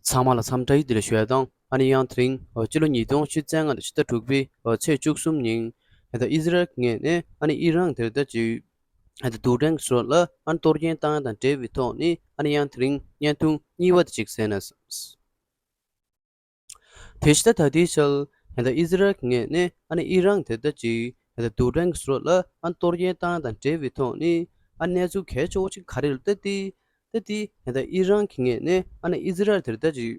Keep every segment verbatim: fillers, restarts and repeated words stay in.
ཚང་མ་ལ་འཚམས་འདྲི་བདེ་ལེགས་ཞུ་ཡ་དང་། ཨ་ནི་ཡང་དེ་རིང་ཕྱི་ལོ་ཉིས་སྟོང་ཆིག་སྟོང་དགུ་བརྒྱ་ཕྱེད་དྲུག་པའི་ཚེས་བཅུ་གསུམ་ཉིན་ད་ཨི་ཟི་རལ་གྱི་ངོས་ནས་ཨ་ནི་ཨི་རན་དེར་ད་ཅིག་ད་རྡུལ་ཕྲན་གྱི་ཟུར་ལ་ཨ་ནི་གཏོར་སྐྱོན་བཏང་ཡ་དང་འབྲེལ་བའི་ཐོག་ནས་ཨ་ནི་ཡང་དེ་རིང་བརྙན་ཐུང་གཉིས་པ་དེ་ཅིག་གསན་ན། དེ་བཞིན་ད་ལྟའི་ཆར་ད་ཨི་ཟི་རལ་གྱི་ངོས་ནས་ཨ་ནི་ཨི་རན་དེར་ད་ཅིག་ད་རྡུལ་ཕྲན་གྱི་ཟུར་ལ་ཨ་ནི་གཏོར་སྐྱོན་བཏང་ཡ་དང་འབྲེལ་བའི་ཐོག་ནས་ཨ་གནས་ཚུལ་གལ་ཆེ་བོ་ཅིག་ག་རེ་རེད་ད་དེ། ད་དེ་ད་ཨི་རན་གྱི་ངོས་ནས་ཨ་ནི་ཨི་ཟི་རལ་དེར་ད་ཅིག་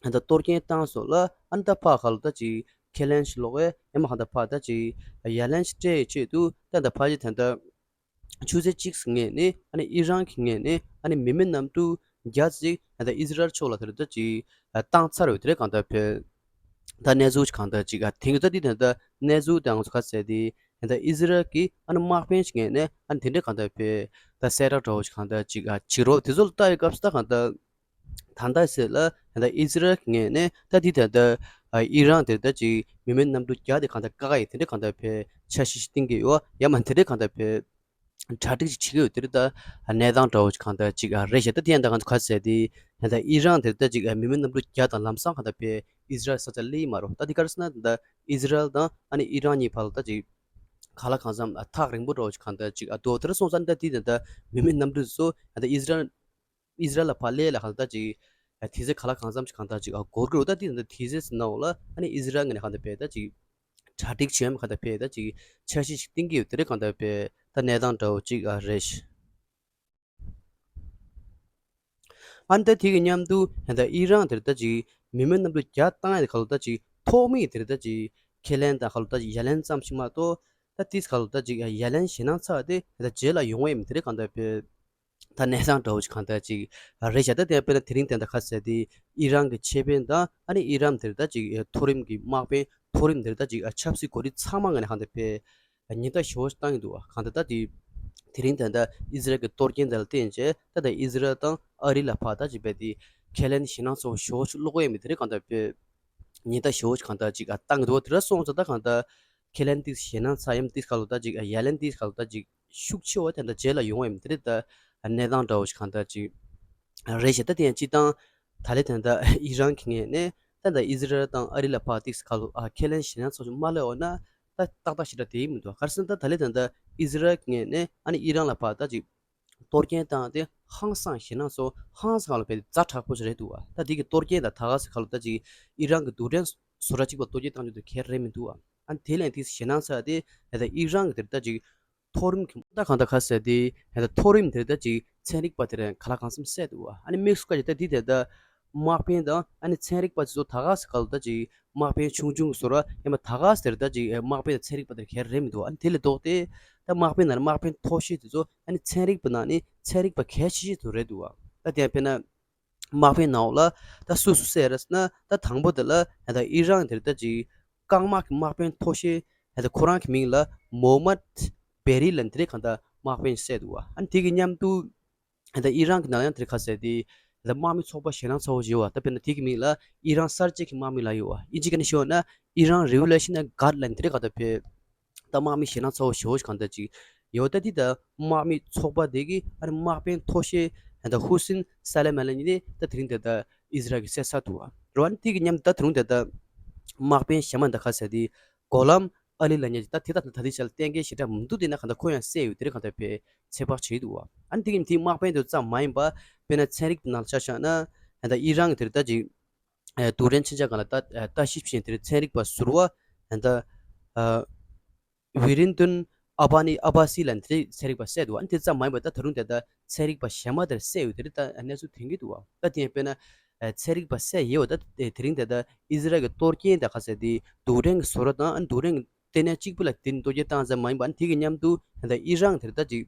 ད་གཏོར་སྐྱོན་བཏང་སོང་ལ། ཨ་ནི་ད་ཕར་ཁ་ལ་ད་ཅིག་ཁས་ལེན་ཞིག་སློག་ཡས་ཡང་མ་ཧ་ད་ཕར་ད་ཅིག་ཡ་ལན་ཞིག་སྤྲད་ཡས་ཆེད་དུ་ད་ད་ཕར་ཅིག་ད་ད་ཆུ་ཚོད་གཅིག་གི་ངོས་ནས་ཨ་ནི་ཨི་རན་གྱི་ངོས་ནས་ཨ་ནི་མི་མེད་གནམ་གྲུ་བརྒྱ་ཅིག་ད་ཨི་ཟི་རལ་ཕྱོགས་ལ་དེར་ད་ཅིག་བཏང་ཚར་ཡོད་དེ་རེད། གང་ལྟར་བས་ད་གནས་ཚུལ་གང་ལྟར་ཅིག་ཨ་དེང་གི་ད་འདི་ད་ད་གནས་ཚུལ་དང་ཚོ་ཁ་གསལ་དེ་ད་ཨི་ཟི་རལ་གྱི་ཨ་ནི་དམག་དཔོན་ཞིག་ངོས་ནས་ཨ་ནི་དེ་འདྲའི་གང་ལྟར་བས་ད་གསལ་བསྒྲགས་འདྲ་བོ་ཞིག་གང་ལྟར་ཅིག་ཨ་བྱེད་རོགས་དེ་ཚོ་ལ་ལྟ་ཡི་སྐབས་སུ་ད་གང་ལྟར། ད་ལྟ་ཟེར་ལ་ད་ཨི་ཟི་རལ་གྱི་ངོས་ནས་ད་འདི་ད་ལྟ་ཨི་རན་དེར་ད་ཅིག་མི་མེད་གནམ་གྲུ་བརྒྱ་དེ་གང་ལྟར་བཀག་ཡས་དེ་འདྲ་གང་ལྟར་བས་འཆར་གཞི་ཞིག་བཏིང་གི་ཡོད། ཡང་མ་དེ་འདྲ་གང་ལྟར་བས་གྲ་སྒྲིག་ཅིག་བྱེད་ཀྱི་ཡོད་དེ་རེད། ད་གནས་སྟངས་འདྲ་བོ་ཅིག་གང་ལྟར་ཅིག་རེད་ཤག་ད་དེ་ཡང་ད་གང་ལྟར་ག་ཟེར་དེ་ད་ཨི་རན་དེར་ད་ཅིག་མི་མེད་གནམ་གྲུ་བརྒྱ་དང་ལམ་སང་གང་ལྟར་བས་ཨི་ཟི་རལ་ས་ཆ་སླེབས་ཡོད་མ་རེད། ད་འདི་ག་རེ་ཟེར་ན་ད་ཨི་ཟི་རལ་དང་ཨ་ནི་ཨི་རན་གཉིས་བར་ལ་ད་ཅིག་གང་ལ་གང་འཚམ་ཐག་རིང་པོ་འདྲ་བོ་ཅིག་གང་ལྟར་ཅིག་ཨ་འདུག་དེ་འདྲ་སོང་ཙང་ད་འདི་ད་མི་མེད་གནམ་གྲུ་ཚོ་ད་ཨི་ཟི་རལ་ཨི་ཟི་རལ་ལ་ཕར་སླེབས་ལ་གང་ལྟར་ཅིག་དུས་ཚོད་གང་ལ་གང་འཚམ་ཞིག་གང་ལྟར་ཅིག་ཨ་འགོར་གྱི་རེད། ད་དེ་ད་དུས་ཚོད་ཟིན་ནའོ་ལ་ཨ་ནི་ཨི་ཟི་རལ་ངོས་ནས་གང་ལྟར་བས་ད་ཅིག་གྲ་སྒྲིག་བྱེད་ཡམ་གང་ལྟར་བས་ད་ཅིག་འཆར་གཞི་ཞིག་བཏིང་གི་ཡོད་དེ་རེད། གང་ལྟར་བས་ད་གནས་སྟངས་འདྲ་བོ་ཅིག་ཨ་རེད། ཨ་ནི་ད་དེ་གི་མཉམ་དུ་ད་ཨི་རན་དེར་ད་ཅིག་མི་མེད་གནམ་གྲུ་བརྒྱ་བཏང་ཡ་དེ་ག་ལ་ད་ཅིག་ཐོག་མའི་དེར་ད་ཅིག་ཁས་ལེན་དང་ག་ལ་ད་ཅིག་ཡ་ལན་ཙམ་ཞིག་མ་གཏོགས་ད་ཏིས་ག་ལ་ད་ཅིག་ཡ་ལན་ཞེད་སྣང་ཚ་དེ་ད་རྗེས་ལ་ཡོང་བ་ཡིན་དེ་རེད། གང་ལྟར་བས། ད་གནས་སྟངས་འདྲ་བོ་ཞིག་གང་ལྟར་ཅིག་རེད་ཤག་ད་དེ་དཔེར་ན་དེ་རིང་དེ་འདྲ་ཁ་གསལ་དེ་ཨི་རན་གྱི་ཆེད་དཔོན་དང་ཨ་ནི་ཨི་རན་དེར་ད་ཅིག་མཐོ་རིམ་གྱི་དམག་དཔོན་མཐོ་རིམ་དེར་ད་ཅིག་ཆབ་སྲིད་འགོ་ཁྲིད་ཚང་མ་ངོས་ནས་གང་ལྟར་བས་ཉེན་བརྡ་ཞེ་པོ་ཞིག་བཏང་གི་འདུག་གང་ལྟར་ད་དེ་དེ་རིང་དེ་འདྲ་ཨི་ཟི་རལ་གྱི་གཏོར་སྐྱོན་དེ་ལ་བརྟེན་བྱས་ད་ད་ཨི་ཟི་རལ་དང་ཨ་རི་ལ་ཕར་ད་ཅིག་བས་དེ་ཁས་ལེན་ཞེད་སྣང་ཚ་བོ་ཞེ་པོ་ཞིག་སློག་གི་ཡོད་མེད་དེ་རེད། གང་ལྟར་བས་ཉེན་བརྡ་ཞེ་པོ་ཞིག་གང་ལྟར་ཅིག་བཏང་གི་འདུག་དེ་འདྲ་སོང་ཙང་ད་གང་ལྟར་ཁས་ལེན་ཏིག་ཞེད་སྣང་ཚ་ཡམ་ཏིག་ག་ལ་ད་ཅིག་ཡ་ལན་ཏིག་ག་ལ་ད་ཅིག་ཤུགས་ཆེ་བ་དེ་འདྲ་རྗེས་ལ་ཡོང་བ་ཡིན་དེ་རེད། ད་གནས་སྟངས་འདྲ་བོ་ཞིག་གང་ལྟར་ཅིག་རེད་ཤག་ད་དེ་ཡང་སྤྱི་བཏང་ད་ལེ་དེ་འདྲ་ཨི་རན་གྱི་ངོས་ནས་ད་ད་ཨི་ཟི་རལ་དང་ཨ་རི་ལ་ཕར་ཏིག་ག་ལ་ཨ་ཁས་ལེན་ཞེད་སྣང་ཚ་ཞིག་མ་སླེབས་འོ་ན་ད་ཏག་ཏག་ཞེ་དྲག་དེ་ཡིན་མི་འདུག་ག་རེ་ཟེར་ན་ད་ད་ལེ་དེ་འདྲ་ཨི་ཟི་རལ་གྱི་ངོས་ནས་ཨ་ནི་ཨི་རན་ལ་ཕར་ད་ཅིག་གཏོར་སྐྱོན་བཏང་སྟེ་ཧང་སང་ཞེད་སྣང་ཚ་ཧང་སང་ལ་བས་ཛ་དྲག་པོ་ཞིག་རེད་འདུག་བ། ད་དེ་གི་གཏོར་སྐྱོན་དང་ད་ག་ཟེ་ག་ལ་ད་ཅིག་ཨི་རན་གྱི་རྡུལ་ཕྲན་བཟོ་གྲྭ་གཅིག་པ་གཏོར་སྐྱོན་བཏང་རྒྱུ་དེ་གལ་རེད་མི་འདུག་བ། ཨ་ནི་དེ་ལན་དེ་ཞེད་སྣང་ཚ་དེ་ད་ཨི་རན་གྱི་དེར་ད་ཅིག་མཐོ་རིམ་གྱི་ད་གང་ལྟར་ག་ཟེར་དེ་ད་མཐོ་རིམ་དེར་ད་ཅིག་ཚན་རིག་པ་དེར་ག་ལ་གང་འཚམ་བསད་འདུག་བ། ཨ་ནི་དམིགས་སུ་བཀར་ཅིག་ད་དེ་དེ་ད་དམག་དཔོན་དང་ཨ་ནི་ཚན་རིག་པ་དེ་ཚོ་ད་ག་ཟེ་ག་ལ་ད་ཅིག་དམག་དཔོན་ཆུང་ཆུང་གི་བཟོ་འདྲ་ཡང་མ་ད་ག་ཟེ་དེར་ད་ཅིག་དམག་དཔོན་དང་ཚན་རིག་པ་དེར་གལ་རེད་མི་འདུག་ཨ་ནི་དེ་ལས་ལྡོག་སྟེ་ད་དམག་དཔོན་ནང་དམག་དཔོན་མཐོ་ཤོས་དེ་ཚོ་ཨ་ནི་ཚན་རིག་པ་ནང་ནས་ཚན་རིག་པ་གལ་ཆེ་ཤོས་དེ་རེད་འདུག་བ། ད་དེ་ཡང་དཔེར་ན་དམག་དཔོན་ནང་ལ་ད་སུ་སུ་བསད་རེད་ཟེར་ན་ད་དང་པོ་དེ་ལ་ད་ཨི་རན་དེར་ད་ཅིག་རྐང་དམག་གི་དམག་དཔོན་མཐོ་ཤོས་ད་ཁོ་རང་གི་མིང་ལ་མོ་མད་བེ་རི་ལ་དེ་རེད། གང་ལྟར་དམག་དཔོན་བསད་འདུག་བ། ཨ་ནི་དེ་གི་མཉམ་དུ་ད་ཨི་རན་གྱི་ནང་ཡང་དེར་ཁ་གསལ་དེ་ད་དམག་མི་ཚོགས་པ་ཞེད་སྣང་ཚ་བོ་ཞིག་ཡོད་བ། ད་དཔེར་ན་དེ་གི་མིང་ལ་ཨི་རན་གསར་བརྗེ་གི་དམག་མི་ལབ་ཡོད་བ། ཨིན་ཇི་སྐད་ནས་ཞུས་ན་ཨི་རན་རི་ཝོ་ལུ་ཤན་གྷར་ཌི་ལབ་ནས་དེ་རེད། གང་ལྟར་བས་ད་དམག་མི་ཞེད་སྣང་ཚ་བོ་ཞེ་པོ་ཞིག་གང་ལྟར་ཅིག་ཡོད། ད་དེ་ད་དམག་མི་ཚོགས་པ་དེ་གི་ཨ་རི་དམག་དཔོན་མཐོ་ཤོས་ད་ཧུ་སིན་ས་ལེ་མ་ལ་ནི་དེ་ད་དེ་རིང་དེ་ད་ཨི་ཟི་རལ་གྱིས་བསད་ཚར་འདུག་བ། རོ་ཨ་ནི་དེ་གི་མཉམ་དུ་ད་དེ་རིང་དེ་ད་དམག་དཔོན་གཞན་མ་ད་ཁ་གསལ་དེ་གོ་ལམ་ཨ་ལི་ལབ་མཁན་ཅིག་ད་དེ་ད་ད་དེ་ཆ་ལ་གཏན་འཁེལ་ཞེ་དྲག་མི་འདུག་དེ་ན་གང་ལྟར་ཁོ་ཡང་བསད་ཡོད་དེ་རེད། གང་ལྟར་བས་ཚོད་དཔག་བྱེད་འདུག་བ། ཨ་ནི་དེ་གི་དེ་དམག་དཔོན་དེ་ཙམ་མ་ཡིན་པ་དཔེར་ན་ཚན་རིག་པའི་ནང་ལ་ཆ་བཞག་ན་ད་ཨི་རན་གྱི་དེར་ད་ཅིག་རྡུལ་ཕྲན་མཚོན་ཆ་སྒང་ལ་ད་ལྟ་ཞིབ་བྱེད་མཁན་དེར་ཚན་རིག་པ་ཟུར་པ་ད་ཝི་རིན་དུན་ཨ་བྷ་ནི་ཨ་བྷ་སི་ལབ་མཁན་དེ་ཚན་རིག་པ་བསད་འདུག་ཨ་ནི་དེ་ཙམ་མ་ཡིན་པར་ད་ད་རུང་དེ་ད་ཚན་རིག་པ་གཞན་མ་དེར་བསད་ཡོད་དེ་རེད། ད་གནས་ཚུལ་ཐོན་གྱི་འདུག་བ། ད་དེ་ཡང་དཔེར་ན་ཚན་རིག་པ་བསད་ཡོད་བ། ད་དེ་རིང་དེ་ད་ཨི་ཟི་རལ་གྱི་གཏོར་སྐྱོན་དེ་ཁ་གསལ་དེ་རྡུལ་ཕྲན་གྱི་བཟོ་འདྲ་དང་ཨ་ནི་རྡུལ་ཕྲན་ལྟེ་གནས་གཅིག་པུ་ལ་དེ་ནི་གཏོར་སྐྱོན་བཏང་ཙམ་མ་ཡིན་པ། ཨ་ནི་དེ་གི་མཉམ་དུ་ད་ཨི་རན་དེར་ད་ཅིག་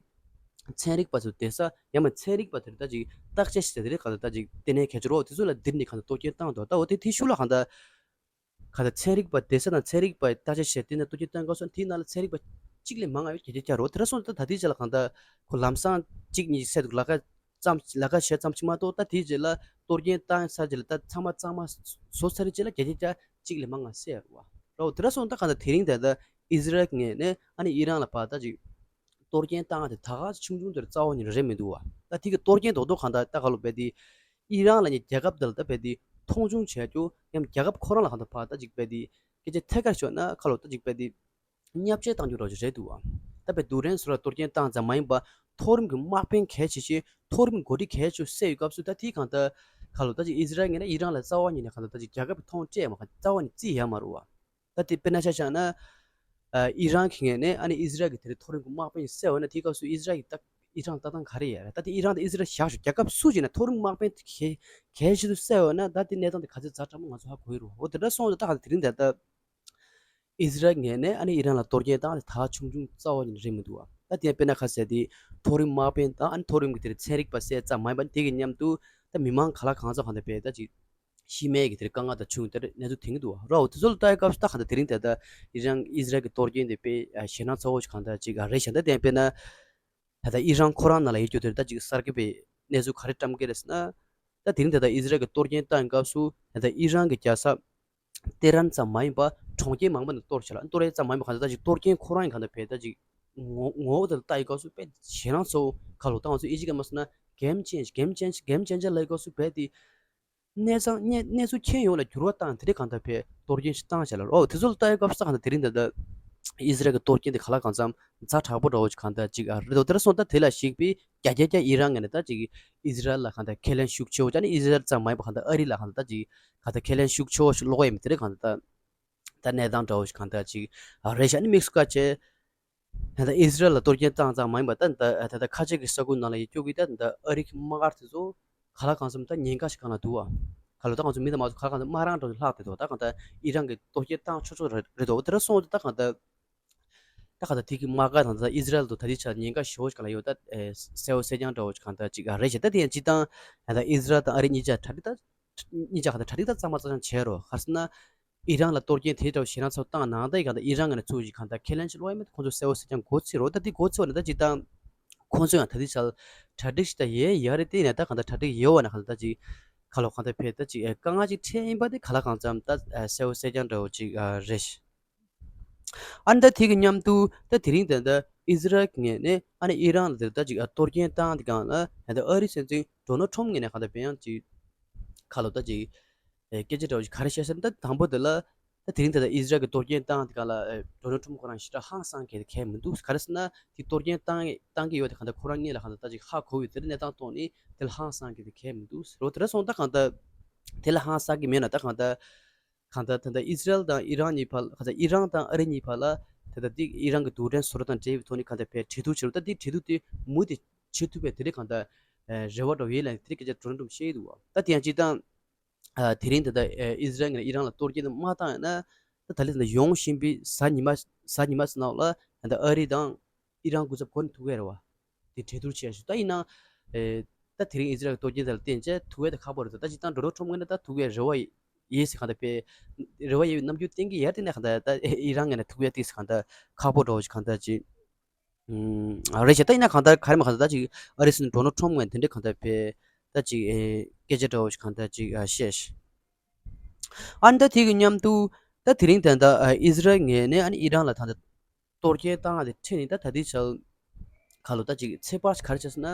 ཚན་རིག་པ་ཚོ་བསྡད་ས་ཡང་མ་ཚན་རིག་པ་དེར་ད་ཅིག་བརྟག་དཔྱད་བྱེད་ས་དེ་རེད། གང་ལྟར་ད་ཅིག་ལྟེ་གནས་གལ་ཆེ་རོ་དེ་ཚོ་ལ་དེ་ནི་གང་ལྟར་གཏོར་སྐྱོན་བཏང་འདུག་ད་འོ་དེ་དེ་ཤུགས་ལ་གང་ལྟར་གང་ལྟར་ཚན་རིག་པ་བསྡད་ས་དང་ཚན་རིག་པ་བརྟག་དཔྱད་བྱས་དེ་ནས་གཏོར་སྐྱོན་བཏང་སྐབས་སུ་དེའི་ནང་ལ་ཚན་རིག་པ་གཅིག་ལས་མང་བ་ཡོད་གལ་ཆེ་རོ། དེ་འདྲ་སོང་ཙང་ད་དེའི་རྗེས་ལ་གང་ལྟར་ཁོ་ལམ་སང་གཅིག་གཉིས་བསད་འདུག་ལ་ཁ་ཙམ་ལ་ཁ་བྱས་ཙམ་ཅིག་མ་གཏོགས། ད་དེའི་རྗེས་ལ་གཏོར་སྐྱོན་བཏང་ཚར་རྗེས་ལ་ད་ཚང་མ་གཙང་མ་བཟོ་ཚར་རྗེས་ལ་བརྒྱ་ཆ་བརྒྱ་གཅིག་ལས་མང་བ་བསད་ཡོད་རེད་བ། རོ་དེ་འདྲ་སོང་ཙང་གང་ལྟར་དེ་རིང་ད་ལྟ་ཨི་ཟི་རལ་གྱི་ངོས་ནས་ཨ་ནི་ཨི་རན་ལ་ཕར་ད་ཅིག་གཏོར་སྐྱོན་བཏང་དེ་ད་ག་ཆུང་ཆུང་དེར་རྩ་བ་ཉིད་རེད་མི་འདུག་བ། ད་དེ་གི་གཏོར་སྐྱོན་རྡོག་རྡོག་གང་ལྟར་ད་ག་ལོ་བས་དེ་ ཨི་རན་ལབ་མཁན་རྒྱལ་ཁབ་དེ་ལ་ད་རྦད་དེ་མཐོང་ཆུང་བྱེད་རྒྱུ། ཡང་རྒྱལ་ཁབ་ཁོ་རང་ལ་གང་ལྟར་ཕར་ད་ཅིག་རྦད་དེ་སྐད་ཆ་ཐད་ཀར་ཤོད་ན་ཁ་ལོ་ད་ཅིག་རྦད་དེ་བརྙས་བཅོས་བཏང་རྒྱུ་འདྲ་ཅིག་རེད་འདུག་བ། ད་རྦད་དེ་དུ་རན་སུ་ར་གཏོར་སྐྱོན་བཏང་ཙམ་མ་ཡིན་པ། མཐོ་རིམ་གྱི་དམག་དཔོན་གལ་ཆེ་ཤོས། མཐོ་རིམ་འགོ་ཁྲིད་གལ་ཆེ་ཤོས་བསད་ཡོད་སྐབས་སུ། ད་དེའི་གང་ལྟར་ཁ་ལོ་ད་ཅིག་ཨི་ཟི་རལ་ངོས་ནས་ཨི་རན་ལ་རྩ་བ་ཉིད་ནས་གང་ལྟར་ད་ཅིག་རྒྱལ་ཁབ་ཀྱི་མཐོང་སྤྲད་མ། རྩ་བ་ནས་བརྩི་ཡ་མ་རེད་བ། ད་དེ་དཔེར་ན་ཆ་བཞག་ན། ཨ། ཨི་རན་གྱི་ངོས་ནས་ཨ་ནི་ཨི་ཟི་རལ་གྱི་དེ་རིང་མཐོ་རིམ་གྱི་དམག་དཔོན་ཞིག་བསད་འོ་ན། དེའི་སྐབས་སུ་ཨི་ཟི་རལ་གྱི་ད་ཨི་རན་ལྟ་སྟངས་ག་རེ་ཡོད་རེད། ད་དེ་ཨི་རན་དང་ཨི་ཟི་རལ་བཞག་ཞོག་རྒྱལ་ཁབ་སུ་ཞིག་ན་མཐོ་རིམ་དམག་དཔོན་གལ་གལ་ཆེ་ཤོས་བསད་འོ་ན། ད་དེ་གནས་སྟངས་དེ་ག་ཚོད་ཛ་དྲག་པོ་ང་ཚོ་ཧ་གོ་ཡི་རེད་བ། འོ་དེ་འདྲ་སོང་ཙང་ད་ག་དེ་རིང་ད་ལྟ་ཨི་ཟི་རལ་ངོས་ནས་ཨ་ནི་ཨི་རན་ལ་གཏོར་སྐྱོན་བཏང་སྟེ་ད་ཆུང་ཆུང་རྩ་བ་ཉིད་ནས་རེད་མི་འདུག་བ། ད་དེ་དཔེར་ན་ཁ་གསལ་དེ་མཐོ་རིམ་དམག་དཔོན་དང་ཨ་ནི་མཐོ་རིམ་གྱི་དེར་ཚན་རིག་པ་བསད་ཙམ་མ་ཡིན་པ། དེ་གི་མཉམ་དུ་ད་མི་མང་ག་ལ་གང་འཚམ་གང་ལྟར་བས་ད་ཅིག་ཤི་རྨས་ཀྱི་དེར་དཀའ་ངལ་དང་བྱུང་། དེར་གནས་ཚུལ་དེ་འདུག་བ། རོ་དེ་ཚོ་ལ་ལྟ་ཡི་སྐབས་སུ་ད་གང་ལྟར་དེ་རིང་ད་ལྟ་ཨི་རན་ཨི་ཟི་རལ་གྱི་གཏོར་སྐྱོན་དེ་དཔེ་ཞེད་སྣང་ཚ་བོ་ཞིག་གང་ལྟར་ཅིག་རེད་ཤག་ད་དེ་དཔེར་ན་ད་ལྟ་ཨི་རན་ཁོ་རང་ནང་ལ་ཡོད་རྒྱུ་དེར་ད་ཅིག་གསར་འགོད་པས་གནས་ཚུལ་ག་རེ་བཀྲམ་གི་རེད་ཟེར་ན། ད་དེ་རིང་ད་ལྟ་ཨི་ཟི་རལ་གྱི་གཏོར་སྐྱོན་བཏང་སྐབས་སུ་ད་ལྟ་ཨི་རན་གྱི་རྒྱལ་ས་ཏེ་རན་ཙམ་མ་ཡིན་པ་གྲོང་ཁྱེར་མང་པོ་ནས་གཏོར་བྱས་ལ། གཏོར་ཡས་ཙམ་མ་ཡིན་པ་གང་ལྟར་ད་ཅིག་གཏོར་སྐྱོན་ཁོ་རང་གི་གང་ལྟར་བས་ད་ཅིག་ངོ་ངོ་བོ་དེ་ལ་ལྟ་ཡི་སྐབས་སུ་དཔེ་ཞེད་སྣང་ཚ་བོ། ཁ་ལོ་ད་ང་ཚོ་ཨི་ཇི་སྐད་མ་སོང་ན་གེམ་ཅེན་ཇར། གེམ་ཅེན་ཇར། གེམ་ཅེན་ཇར་ལབ་ཡི་སྐབས་སུ་དཔེ་དེ་གནས་ཚང་གནས་གནས་ཚུལ་མཁྱེན་ཡོང་ལ་འགྱུར་བ་བཏང་། དེ་འདྲའི་གང་ལྟར་བས་གཏོར་སྐྱོན་ཞིག་བཏང་བྱས་ལ། ཨོ་དེ་ཚོ་ལ་ལྟ་ཡི་སྐབས་སུ་གང་ལྟར་དེ་རིང་ད་ལྟ་ཨི་ཟི་རལ་གྱི་གཏོར་སྐྱོན་དེ་ག་ལ་གང་འཚམ་ཛ་དྲག་པོ་འདྲ་བོ་ཞིག་གང་ལྟར་ཅིག་ཨ་རེད་དོ། དེ་འདྲ་སོང་ཙང་ད་དེ་ལ་གཞིགས་པའི་རྒྱ་རྒྱ་རྒྱ་ཨི་རན་ངོས་ནས་ད་ཅིག་ཨི་ཟི་རལ་ལ་གང་ལྟར་ཁས་ལེན་ཤུགས་ཆེ་བོ། ཨ་ནི་ཨི་ཟི་རལ་ཙམ་མ་ཡིན་པ་གང་ལྟར་ཨ་རི་ལ་གང་ལྟར་ད་ཅིག་གང་ལྟར་ཁས་ལེན་ཤུགས་ཆེ་བོ་ཞིག་སློག་ཡས་མི་དེ་རེད། གང་ལྟར་ད་གནས་སྟངས་འདྲ་བོ་ཞིག་གང་ལྟར་ཅིག་ཨ་རེད་ཤག་ཨ་ནི་དམིགས་སུ་བཀར་བྱས། ད་ལྟ་ཨི་ཟི་རལ་ལ་གཏོར་སྐྱོན་བཏང་ཙམ་མ་ཡིན་པ། ད་ད་ད་ལྟ་ཁ་ཆེ་གི་ས་ཁུལ་ནང་ལ་ཡོད་རྒྱུ་གི་ད་ད་ཨ་རི་གི་དམག་སྒར་དེ་ཚོ་ག་ལ་གང་འཚམ་ད་ཉེན་ཁ་ཞིག་སྒང་ལ་འདུག་བ། ག་ལོ་ད་ང་ཚོ་མི་དང་མ་ཚོ་ག་ལ་གང་འཚམ་དམག་རང་འདྲ་བོ་ལྷག་བསྡད་འདུག་བ། ད་གང་ལྟར་ཨི་རན་གྱི་གཏོར་སྐྱོན་བཏང་ཆོག་ཆོག་རེད་རེད་འདུག་བ། དེ་འདྲ་སོང་ཙང་ད་གང་ལྟར་ད་གང་ལྟར་དེ་གི་དམག་སྒར་དང་ད་ཨི་ཟི་རལ་དུ་ད་ལྟའི་ཆར་ཉེན་ཁ་ཞེ་པོ་ཞིག་སྒང་ལ་ཡོད། ད་ཨེ་གསལ་བོ་གསལ་རྐྱང་འདྲ་བོ་ཞིག་གང་ལྟར་ཅིག་ཨ་རེད་ཤག་ད་དེ་ཡང་སྤྱིར་བཏང་ད་ལྟ་ཨི་ཟི་རལ་དང་ཨ་རི་གཉིས་ཆ་གྲ་སྒྲིག་ད་གཉིས་ཆ་གང་ལྟར་གྲ་སྒྲིག་ད་གཙང་མ་གཙང་རྐྱང་བྱས་རོགས། ག་རེ་ཟེར་ན། ཨི་རན་ལ་གཏོར་སྐྱོན་དེ་འདྲ་བོ་ཞེད་སྣང་ཚ་བོ་བཏང་གནང་ད་ཡི་གང་ལྟར་ཨི་རན་ངོས་ནས་ཚུར་ཞིག་གང་ལྟར་ཁས་ལེན་ཞིག་སློག་ཡ་མེད། ཁོང་ཚོ་གསལ་བོ་གསལ་རྐྱང་མགོ་ཚོས་རོགས། ད་དེ་མགོ་ཚོས་བ་ན་ད་སྤྱིར་བཏང་ཁོང་ཚོ་ཡང་ད་ལྟའི་ཆར་གྲ་སྒྲིག་ཞིག་ད་ཡོད་ཡོད་རེད། དེ་ཡིན་ན་ད་གང་ལྟར་གྲ་སྒྲིག་ཡོད་བ་ན་གང་ལྟར་ད་ཅིག་ཁ་ལོ་གང་ལྟར་ཕེ་ད་ཅིག་ཨེ་དཀའ་ངལ་ཅིག་འཕྲད་ཡིན་པ་དེ་ག་ལ་གང་འཚམ་ད་ཨེ་གསལ་བོ་གསལ་རྐྱང་འདྲ་བོ་ཅིག་ཨ་རེད་ཤག་ཨ་ནི་ད་དེ་གི་མཉམ་དུ་ད་དེ་རིང་ད་ལྟ་ཨི་ཟི་རལ་གྱི་ངོས་ནས་ཨ་ནི་ཨི་རན་ལ་དེ་ད་ཅིག་ཨ་གཏོར་སྐྱོན་བཏང་དེ་གང་ལ་ད་ལྟ་ཨ་རིའི་སྲིད་འཛིན་ཌོ་ནལ་ཊམ་ངོས་ནས་གང་ལྟར་བས་ཡང་ཅིག་ཁ་ལོ་ད་ཅིག་ཨེ་སྐད་ཆ་འདྲ་བོ་ཞིག་ག་རེ་བཤད་ཟེར་ན། ད་དང་པོ་དེ་ལ་ད་དེ་རིང་ད་ལྟ་ཨི་ཟི་རལ་གྱི་གཏོར་སྐྱོན་བཏང་དེ་གང་ལ་ཨེ་ཌོ་ནལ་ཊམ་ཁོ་རང་ཞེ་དྲག་ཧང་སང་གི་གལ་མི་འདུག་ག་རེ་ཟེར་ན་དེ་གཏོར་སྐྱོན་བཏང་བཏང་གི་ཡོད་དེ་གང་ལྟར་ཁོ་རང་ངོས་ལ་གང་ལྟར་ད་ཅིག་ཧ་གོ་ཡོད། དེ་གནས་སྟངས་ཐོག་ནས་དེ་ལ་ཧང་སང་གི་གལ་མི་འདུག་ཟེར་རོ། དེ་འདྲ་སོང་ད་གང་ལྟར་དེ་ལ་ཧང་སང་གི་མེད་ན་ད་གང་ལྟར་གང་ལྟར་ད་ལྟ་ཨི་ཟི་རལ་དང་ཨི་རན་གཉིས་བར་ལ་གང་ལྟར་ཨི་རན་དང་ཨ་རི་གཉིས་བར་ལ་ད་ལྟ་དེ་ཨི་རན་གྱི་རྡུལ་ཕྲན་བཟོ་གྲྭ་དང་འབྲེལ་བའི་ཐོག་ནས་གང་ལྟར་བས་གྲོས་བསྡུར་བྱེད་རོགས། ད་དེ་གྲོས་བསྡུར་དེ་མུ་མཐུད་བྱེད་ཐུབ་པའི་དེ་འདྲའི་གང་ལྟར་ཨེ་རེ་བ་འདྲ་བོ་ཡོད་ལབ་ནས་དེ་འདྲའི་སྐད་ཆ་ཌོ་ནལ་ཊམ་བཤད་ཀྱི་འདུག་བ། ད་དེ་ཡང་སྤྱིར་བཏང་ཨ་དེ་རིང་ད་ལྟ་ཨེ་ཨི་ཟི་རལ་ངོས་ནས་ཨི་རན་ལ་གཏོར་སྐྱོན་དེ་མ་བཏང་ཡོད་ན། ད་ད་ལྟ་ད་ལྟ་ཡོང་བཞིན་པའི་གཟའ་ཉི་མ་གཟའ་ཉི་མ་ཚོ་ནང་ལ་ད་ལྟ་ཨ་རི་དང་ཨི་རན་སྐུ་ཚབ་གོ་ནས་ཐུག་གི་རེད་བ། དེ་གྲོས་བསྡུར་བྱས་ཤིག་ད་ཡིན་ན་ཨེ་ད་དེ་རིང་ཨི་ཟི་རལ་གྱི་གཏོར་སྐྱོན་དེ་ལ་བརྟེན་བྱས་ཐུག་ཡས་དེ་ཁག་པོ་རེད་འདུག་ད་སྤྱིར་བཏང་ཌོ་ནལ་ཊམ་ངོས་ནས་ད་ཐུག་ཡས་རེ་བ་ཡོད་ཟེར་གང་ལྟར་བས་རེ་བ་ཡོད་རྣམ་འགྱུར་བསྟན་གྱི་ཡོད་རེད། དེ་ནས་གང་ལྟར་ད་ཨི་རན་ངོས་ནས་ཐུག་ཡས་དེ་གང་ལྟར་ཁག་པོ་འདྲ་བོ་ཞིག་གང་ལྟར་ཅིག་ཨུམ། རེད་བྱས། ད་ཡིན་ན་གང་ལྟར་ག་རེ་མ་གང་ལྟར་ད་ཅིག་ཨ་རིའི་སྲིད་འཛིན་ཌོ་ནལ་ཊམ་ངོས་དེ་འདྲའི་གང་ལྟར་བས་ད་ཅིག་ཨེ་སྐད་ཆ་འདྲ་བོ་ཞིག་གང་ལྟར་ཅིག་ཨ་བཤད་ཤག་ཨ་ནི་ད་དེ་གི་མཉམ་དུ་ད་དེ་རིང་ད་ལྟ་ཨ་ཨི་ཟི་རལ་ངོས་ནས་ཨ་ནི་ཨི་རན་ལ་ད་ལྟ་གཏོར་སྐྱོན་བཏང་ཡ་དེ་འཕྲད་ནས་ད་ད་ལྟའི་ཆར་ཁ་ལོ་ད་ཅིག་ཚོད་དཔག་ག་རེ་བྱས་ཟེར་ན།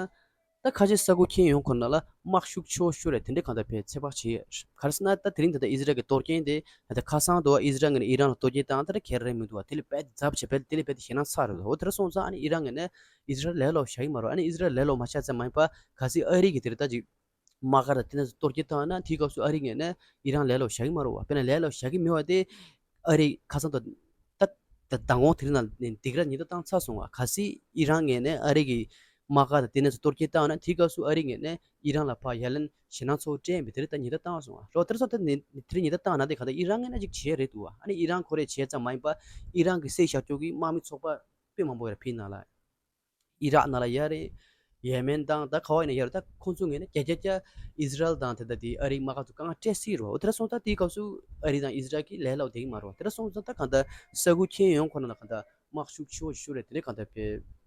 ད་ཁ་ཆེ་ས་ཁུལ་ཁྱོན་ཡོངས་ཁོ་ན་ལ་དམག་ཤུགས་ཆེ་བོ་ཤོར་རེད། དེ་འདྲའི་གང་ལྟར་བས་ཚོད་དཔག་བྱེད་ཡས། ག་རེ་ཟེར་ན་ད་དེ་རིང་ད་ལྟ་ཨི་ཟི་རལ་གྱི་གཏོར་སྐྱོན་དེ་ད་ཁ་སང་དུ་ཨི་ཟི་རལ་ངོས་ནས་ཨི་རན་ལ་གཏོར་སྐྱོན་བཏང་ད་རེ་གལ་རེད་མི་འདུག་བ། དེ་ལས་རྦད་དེ་ཛབ་བྱས་རྦད་དེ་ལས་རྦད་དེ་ཞེད་སྣང་ཚ་རེད་འདུག་འོ་དེ་འདྲ་སོང་ཙང་ཨ་ནི་ཨི་རན་ངོས་ནས་ཨི་ཟི་རལ་ལས་སླ་པོ་བཞག་གི་མ་རེད། ཨ་ནི་ཨི་ཟི་རལ་ལས་སླ་པོ་མ་བཞག་ཙམ་མ་ཡིན་པ་གལ་སྲིད་ཨ་རི་གི་དེ་རིང་ད་ཅིག་དམག་སྒར་དང་དེ་ནས་གཏོར་སྐྱོན་བཏང་ན་དེའི་སྐབས་སུ་ཨ་རི་ངོས་ནས་ཨི་རན་ལས་སླ་པོ་བཞག་གི་མ་རེད་བ། དཔེར་ན་ལས་སླ་པོ་བཞག་གི་མེད་བ་དེ། ཨ་རི་ཁ་སང་དང་ད་ད་མདང་དགོང་དེ་རིང་ནང་ནས་སྡིགས་ར་ཉེན་བརྡ་བཏང་ཚར་སོང་བ། གལ་སྲིད་ཨི་རན་ངོས་ནས་ཨ་རི་གི་དམག་སྒར་དང་དེ་ནས་ཚུར་གཏོར་སྐྱོན་བཏང་ན་དེའི་སྐབས་སུ་ཨ་རི་ངོས་ནས་ཨི་རན་ལ་ཕར་ཡ་ལན་ཞེད་སྣང་ཚ་བོ་སྤྲད་ཡིན་པའི་དེ་རིང་ད་ཉེན་བརྡ་བཏང་སོང་བ། རོ་དེར་སོང་ད་ནི་དེ་རིང་ཉེན་བརྡ་བཏང་ན་དེ་ག་ད་ཨི་རན་ངོས་ནས་ཅིག་བྱས་རེད་འདུག་བ། ཨ་ནི་ཨི་རན་ཁོ་རས་བྱས་ཙམ་མ་ཡིན་པ་ཨི་རན་གི་སྲིད་བཞག་ཕྱོགས་ཀྱི་དམག་མི་ཚོགས་པ་དཔེ་མང་པོ་ཡོད་རེད་ཕི་ནང་ལ། ཨི་རག་ནང་ལ་ཡོད་རེད། ཡེ་མེན་དང་ད་ག་བ་ཡིན་ན་ཡོད་རེད། ད་ཁོང་ཚོ་ངོས་ནས་བརྒྱ་ཆ་བརྒྱ་ཨི་ཟི་རལ་དང་དེ་ལྟ་དེ་ཨ་རིའི་དམག་སྒར་ཚོ་དཀའ་ངལ་སྤྲད་སྲིད་རེད་བ། འོ་དེ་འདྲ་སོང་ཙང་དེའི་སྐབས་སུ་ཨ་རི་དང་ཨི་ཟི་རལ་གྱིས་ལས་སླ་པོ་བསྡད་ཀྱི་མ་རེད་བ། དེ་འདྲ་སོང་ཙང་ད་གང་ལྟར་ས་ཁུལ་ཁྱོན་ཡོངས་ཁོ་ན་ལ་གང་ལྟར་དམག་ཤུགས་ཆེ་བོ་ཞིག་ཤོར་རེད། དེ་ནས་གང་ལྟར་བས་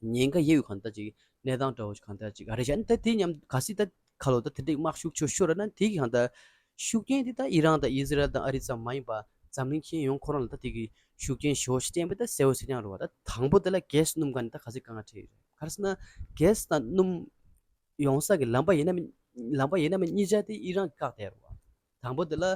ཉེན་ཁ་ཡོད་པའི་གང་ལྟར་ཅིག་གནས་སྟངས་འདྲ་བོ་ཞིག་གང་ལྟར་ཅིག་ཨ་རི་བཞག་ནས་ད་དེ་མཉམ་གལ་སྲིད་ད་ཁ་ལོ་ད་དེ་འདྲའི་དམག་ཤུགས་ཆེ་བོ་ཤོར་ན་དེ་གི་གང་ལྟར་ཤུགས་རྐྱེན་དེ་ད་ཨི་རན་དང་ཨི་ཟི་རལ་དང་ཨ་རི་ཙམ་མ་ཡིན་པ་འཛམ་གླིང་ཁྱོན་ཡོངས་ཁོ་རང་ལ་ད་དེ་གི་ཤུགས་རྐྱེན་ཞེ་པོ་ཞིག་བསྟན་པ་ད་གསལ་པོ་གསལ་རྐྱང་རེད་བ། ད་དང་པོ་དེ་ལ་གྷེ་སི་སྣུམ་ག་ནས་ད་ག་ཚོད་དཀའ་ངལ་འཕྲད་ཡོད་རེད། ག་རེ་ཟེར་ན་གྷེ་སི་དང་སྣུམ་ཡོང་ས་གི་ལམ་པ་ཡིན་ན་མིན་ ལམ་པ་ཡིན་ན་མིན་གཉིས་ཆ་དེ་ཨི་རན་བཀག་བསྡད་རེད་བ། དང་པོ་དེ་ལ།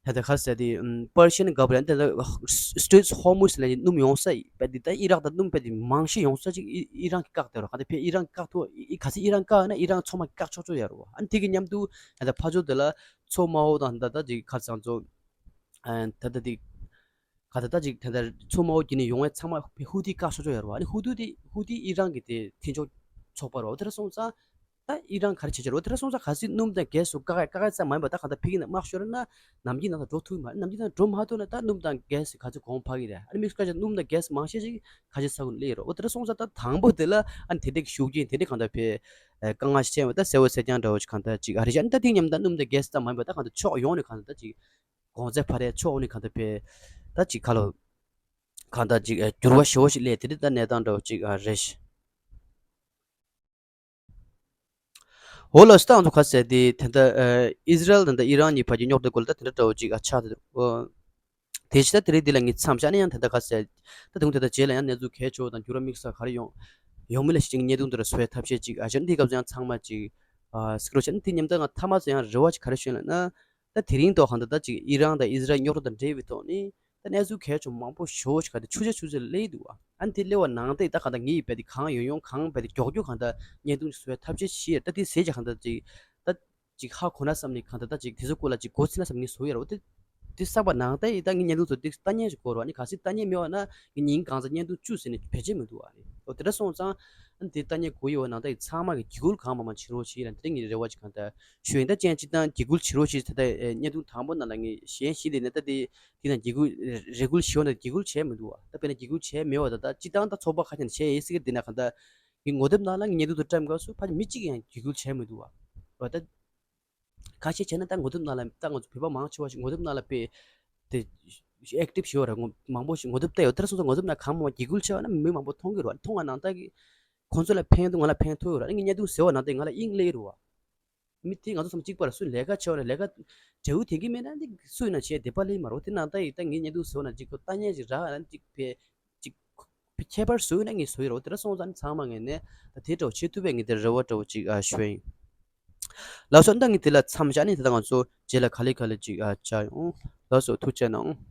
ད་ལྟ་ཁ་ཟེར་དེ་Persian Gulf ལ་ད་ལྟ་Straits Hormuz ལ་སྣུམ་ཡོང་ས་ཡིན་པ་དེ། ད་ཨི་རག་ད་སྣུམ་པ་དེ་མང་ཤས་ཡོང་ས་ཅིག་ཨི་ཨི་རན་གྱིས་བཀག་བསྡད་རེད་བ། ག་ད་ཕེ་ཨི་རན་བཀག་ཐུབ། ཨི་ག་ཚོད་ཨི་རན་བཀག་ན་ཨི་རན་ཚང་མ་བཀག་ཆོག་ཆོག་ཡོད་རེད་བ། ཨ་ནི་དེ་གི་མཉམ་དུ་ད་ལྟ་ཕར་ཕྱོགས་དེ་ལ་མཚོ་དམར་པོ་དང་ད་ལྟ་ཅིག་ཁ་ཚང་ཚོ། ཨ་ད་ལྟ་དེ་ག་ད་ལྟ་ཅིག་ད་ལྟ་མཚོ་དམར་པོ་བརྒྱུད་ནས་ཡོང་བའི་ཚང་མ་ཧུ་ཐི་བཀག་ཆོག་ཆོག་ཡོད་རེད་བ། ཨ་ནི་ཧུ་ཐི་དེ་ཧུ་ཐི་ཨི་རན་གྱི་དེ་མཐུན་ཕྱོགས་ཚོགས་པ་རེད་བ། དེ་འདྲ་སོང་ཙང་ད་ཨི་རན་ག་རེ་བྱེད་ཆོག་རེད་བ། དེ་འདྲ་སོང་ཙང་གལ་སྲིད་སྣུམ་དང་གྷེ་སི་སོགས་བཀག་བཀག་ཙམ་མ་ཡིན་པ། ད་གང་ལྟར་ཕ་གི་ནང་དམག་ཤོར་ན་ནམ་རྒྱུན་ནང་ལ་འགྲོ་ཐུབ་ཀྱི་མ་རེད། ནམ་རྒྱུན་ནང་འགྲོ་མ་ཐུབ་ན་ད་སྣུམ་དང་གྷེ་སི་ག་ཚོད་གོང་འཕར་གྱི་རེད། ཨ་ནི་དམིགས་སུ་བཀར་བྱས་སྣུམ་དང་གྷེ་སི་མང་ཤས་ཅིག་ཁ་ཆེ་ས་ཁུལ་སླེབས་ཡོད་རེད་བ། དེ་འདྲ་སོང་ཙང་ད་དང་པོ་དེ་ལ་ཨ་ནི་དེ་འདྲའི་ཤུགས་རྐྱེན་དེ་འདྲའི་གང་ལྟར་ཕེ་དཀའ་ངལ་ཞིག་ཆེ་བ། ད་གསལ་བོ་གསལ་རྐྱང་འདྲ་བོ་ཞིག་གང་ལྟར་ཅིག་ཨ་རེད་ཤག་ཨ་ནི་ད་དེ་མཉམ་དུ་སྣུམ་དང་གྷེ་སི་ཙམ་མ་ཡིན་པ། ད་གང་ལྟར་ཕྱོགས་ཡོངས་ནས་གང་ལྟར་ད་ཅིག་གོང་ཚད་འཕར་རེད། ཕྱོགས་ཡོངས་ནས་གང་ལྟར་ཕེ་ད་ཅིག་ཁ་ལོ་གང་ལྟར་ཅིག་ཨ་འགྱུར་བ་ཞེ་པོ་ཞིག་སླེབས། དེ་འདྲ་ད་གནས་སྟངས་འདྲ་བོ་ཅིག་ཨ་རེད་ཤག་འོ་ལགས་སོ། ད་ང་ཚོ་ཁ་ཟེར་དེ་ད་ལྟ་ཨ་ཨི་ཟི་རལ་དང་ད་ཨི་རན་གཉིས་བར་གྱི་རྙོག་དྲ་སྐོར་ལ་ད་དེ་འདྲ་འདྲ་བོ་ཅིག་ཨ་ཆགས་ཏེ་འདུག། ཨོ། དེ་བཞིན་ད་དེ་རིང་འདི་ལ་ངས་མཚམས་བཞག་ནས། ཡང་ད་ལྟ་ཁ་ཟེར་ད་དུང་ད་ལྟ་རྗེས་ལ་ཡང་གནས་ཚུལ་གལ་ཆེ་བ་དང་འགྱུར་བ་དམིགས་བསལ་ག་རེ་ཡོང་ཡོང་མིན་ལ་གཞིགས་བྱས་བརྙན་ཐུང་འདི་ར་བཟོ་བའི་ཐབས་ཤེས་ཅིག་ཨ་བྱས། འདིའི་སྐབས་སུ་ཡང་ཚང་མ་ཅིག་ཨ་གཟིགས་རོགས་བྱས། དེ་མཉམ་དུ་ང་མཐའ་མ་ཚོ་ཡང་རེ་བ་ཅིག་ག་རེ་ཞུ་ཡིན་ལབ་ན། ད་དེ་རིང་ཐོག་གང་ལྟར་ད་ཅིག་ཨི་རན་དང་ཨི་ཟི་རལ་རྙོག་དྲ་དང་འབྲེལ་བའི་ཐོག་ནས་ད་གནས་ཚུལ་གལ་ཆེ་མང་པོ་ཞེ་པོ་ཞིག་ག་དེ་ཆུ་ཚོད་ཆུ་ཚོད་སླེབས་འདུག་བ། ཨ་ནི་དེ་སླེབས་པ་ནང་བཞིན་ད་གང་ལྟར་ངས་རྦད་དེ་གང་ཡོང་ཡོང་གང་རྦད་དེ་མགྱོགས་མགྱོགས་གང་ལྟར་བརྙན་ཐུང་ཞིག་བཟོ་བའི་ཐབས་ཤེས་བྱས། ད་དེ་ཟེར་བྱས་གང་ལྟར་ཅིག་ད་ཅིག་ཧ་གོ་ན་བསམ་ནས། གང་ལྟར་ད་ཅིག་དེ་ཚོ་སྐོར་ལ་ཅིག་མགོ་ཚོས་ན་བསམ་ནས་བཟོས་ཡོད་རེད་བ། དེ་དེ་བསགས་པ་ནང་བཞིན་ད་ངས་བརྙན་ཐུང་བཟོ་དུས་ལྟ་མཁན་ཞིག་དགོས་རེད་བ། ཨ་ནི་གལ་སྲིད་ལྟ་མཁན་མེད་པ་ན་ངས་ཉིན་གང་ཚ་བརྙན་ཐུང་བཅུ་ཟེར་ནས་བེད་སྤྱོད་མི་འདུག་བ། ཨ་ནི་འོ་དེ་འདྲ་སོང་ཙང་། ཨ་ནི་དེ་ལྟ་མཁན་དགོས་ཡོད་པ་ནང་བཞིན་ད་ཚང་མ་གིས་དགེ་སྐུལ་གང་མང་མང་བྱེད་རོགས་བྱེད་ལབ། དེ་ངའི་རེ་བ་ཅིག་གང་ལྟར་ཞུ་ཡིན། ད་ཅན་སྤྱིར་བཏང་དགེ་སྐུལ་བྱེད་རོགས་བྱེད། ད་ལྟ་ཨེ་བརྙན་ཐུང་དང་པོ་ནང་ལ་ངས་གཞན་ཞིག་ལས་ནས་ད་དེ་དེ་ནང་དགེ་སྐུལ་རེ་སྐུལ་ཞུ་ཡོང་ན་དགེ་སྐུལ་བྱས་མི་འདུག་བ། ད་དཔེར་ན་དགེ་སྐུལ་བྱས་མེད་པ། ད་ད་སྤྱིར་བཏང་ད་ཚོགས་པ་ཁ་ཤས་ནས་བྱས་ཡོད་ཟེར་གི། དེ་ནས་གང་ལྟར་ངའི་ངོ་དེབ་ནང་ལ་ངས་བརྙན་ཐུང་དེ་བཀྲམ་སྐབས་སུ་ཕལ་ཆེར་མི་གཅིག་ཡང་དགེ་སྐུལ་བྱས་མི་འདུག་བ། འོ་ད་ཁ་ཤས་བྱས་ན་ད་ངོ་དེབ་ནང་ལ། ད་ང་ཚོ་བོད་པ་མང་ཆེ་བ་ཞིག་ངོ་དེབ་ནང་ལ་དཔེ་དེ་ཨེག་ཊིབ་ཞེ་པོ་ར་ངོ་མང་པོ་ཞིག་ངོ་དེབ་བལྟས་ཡོད། དེ་འདྲ་སོང་ཙང་ངོ་དེབ་ནང་གང་མང་དགེ་སྐུལ་བྱས་པ་ན་མི་མང་པོ་མཐོང་གི་རེད་བ། མཐོང་བ་ནང་བཞིན་གྱི་ཁོང་ཚོ་ལ་ཕན་ཐོགས། ང་ལ་ཕན་ཐོགས་ཡོད་རེད། ངས་བརྙན་ཐུང་བཟོས་པ་ནང་བཞིན་ང་ལ་དབྱིངས་སླེབས་རེད་བ། མི་དེ་ང་ཚོ་ཚང་མ་གཅིག་པ་རེད། སུ་ལས་ཀ་བྱས་པ་ན་ལས་ཀ་འབྲས་བུ་དེ་གི་མེད་ན་འདི་སུ་ཡིན་ན་བྱས་བདེ་པོ་སླེབས་མ་རེད། དེ་ནང་བཞིན་ད་ཡིན། ད་ངས་བརྙན་ཐུང་བཟོས་པ་ན་གཅིག་པ་ལྟ་མཁན་ཞིག་རག་ན་གཅིག་པའི་གཅིག་ཁྱད་པར་བཟོས་ན་ངས་བཟོས་ཡོད་རེད་བ། དེ་འདྲ་སོང་ཙང་ཚང་མ་ངས་ནས་ད་དེ་འདྲ་བོ་བྱེད་ཐུབ་པའི་ངས་དེ་རེ་བ་འདྲ་བོ་ཅིག་ཨ་ཞུ་ཡིན། ལགས་སོ། ད་ངས་དེ་ལ་མཚམས་བཞག་ནས་ད་ལྟ་ང་ཚོ་རྗེས་ལ་ག་ལེ་ག་ལེ་ཅིག་ཨ་བྱ་ཡོང་། ལགས་སོ། ཐུགས་རྗེ་གནང་།